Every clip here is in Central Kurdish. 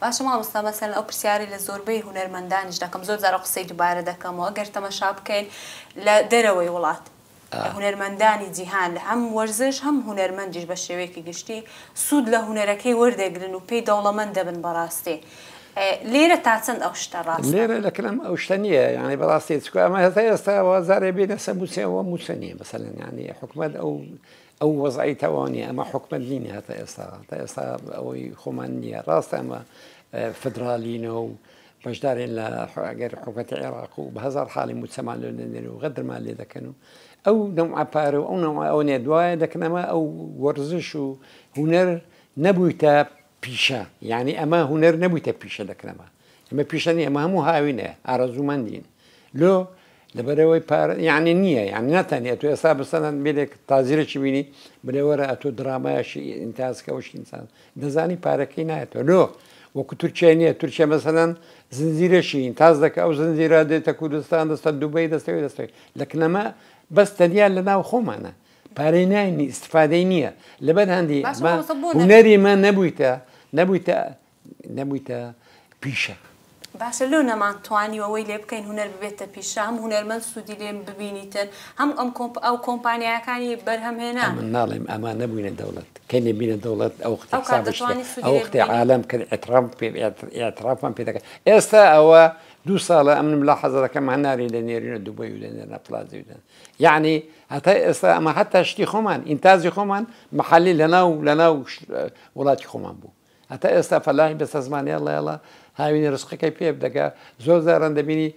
باشە مامۆستا مەسەلەن ئەو پرسیارەی لە زۆربەی هونەرمەندانیش دەکەم زۆر جار ئەو قسەی دووبارە دەکەمەوە ئەگەر تەمەشا بکەین لە دەرەوەی وڵات هونەرمەندانی جیهان هەم وەرزش هەم هونەرمەندیش بە شێوەیەکی گشتی سوود لە هونەرەکەی وەردەگرن و پێی دەوڵەمەند دەبن بەڕاستی لێرە تا چەند ئەو شتە ڕاستە؟ لێرە لە کنم ئەو شتە نییە یعنی بەڕاستی چکە ئەمە هەتا ئێستا وازارێ بینە سە موچەوە موچە نییە مەسەلەن یعنی حکومەت ئەو ئەو وەزعی تەواو نییە ئەمە حکومەت نینە هەتا ئێستا تا ئێستا ئەوەی خۆمان نییە ڕاستە ئەمە فدراڵینە و بەشدارین لە ئەگەر حکومەتی عێراق و بە هەزار حاڵی موچەمان لێ دەنێن و غەدرمان لێ دەکەن و ئەو نەوعە پارە و ئەو نەوعە ئەو نیە دوایە دەکەنەمە ئەو وەرزش و هونەر نەبوویتە پیشە یعنی ئەمە هونەر نەبوویتە پیشە دەکەنەمە ئەمە پیشە نیە ئەمە هەموو هاوینە ئارەزوومەندین لۆ لەبەرەوەی پارە یعنی نییە یعنی ناتانی ئەتۆ ئێستا بسەنەن بێنێک تازیرەکی بینی بلێ وەرە ئەتۆ درامایەکی ئینتاز کە ئینسان دەزانی پارەکەی نایەتەوە لۆ وەکو تورکیا نییە. تورکیا مەسەلەن زنجیرەشی ئینتاز دەکە، ئەو زنجیرە دێتە کوردستان، دەستە دوبەی، دەستەوەی دەستەوەی. لەکنەمە بەس تەنیا لە ناو خۆمانە پارەی ناینی، ئیسیفادەی نییە. لەبەر هەندی هونەری مە نەبوویتە نەبوویتە نەبوویتە پیشە. باشە لۆ نەمانتوانیوە وەی لێ بکەین هونەر ببێتە پیشە، هەم هونەرمەند سوودی لێ ببینیتن، هەم ئەم کۆمپ ئەو کۆمپانیاکانی بەرهەمهێنان. من ناڵێم ئەمان نەبووینە دەوڵەت، کەی نەبینە دەوڵەت ئەو وەختی حسابش ئەو وەختی عالەم کرد اعتراف پێ اعترافمان پێ دەکات. ئێستا ئەوە دوو ساڵە ئەمن ملاحەزە دەکەم هەناری لە نێرینە دوبەی و لە نێرنە پلازی و یعنی هەتا ئێستا ئەمە حتا شتی خۆمان ئینتازی خۆمان محلی لەناو لەناو وڵاتی خۆمان بوو. هەتا ئێستا فەلاحی بەسە زمان یاڵا یاڵا هاوینی ڕزقەکەی پێ بدەکە. زۆر جاران دەبینی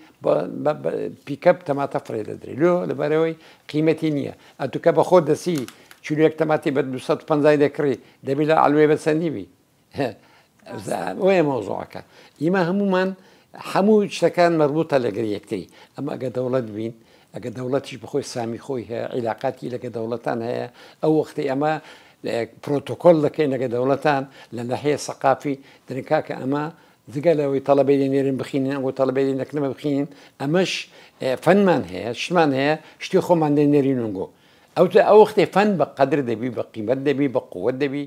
پیکەپ تەماتە فڕێ دەدرێ لۆ لەبەرەوەی قیمەتی نییە. ئەتوکە بە خۆت دەسی چیلۆیەک تەماتی بە 250 دەکڕی دەبی لە عەلوێ بە چەندی بی. ئەوەیە مەوزوعەکە. ئیمە هەمومان هەموو شتەکان مەربوطە لەگەر یەکتری. ئەمە ئەگە دەوڵەت بین، ئەگە دەوڵەتیش بخۆی سامی خۆی هەیە، عیلاقاتی لەگە دەوڵەتان هەیە، ئەو وەختی ئەمە پرۆتۆکۆل دەکەین لەگە دەوڵەتان لە ناحیە سەقافی دەرێن کاکە ئەمە جگە لەوەی تەڵەبەی لێ نێرین بخینین، ئەنگۆ تەڵەبەی لێ نەکنەمە بخینین، ئەمەش فەنمان هەیە، شتمان هەیە، شتی خۆمان لێ نێرین ئەنگۆ. ئەو وەختی فەن بە قەدر دەبی، بە قیمەت دەبی، بە قووەت دەبی.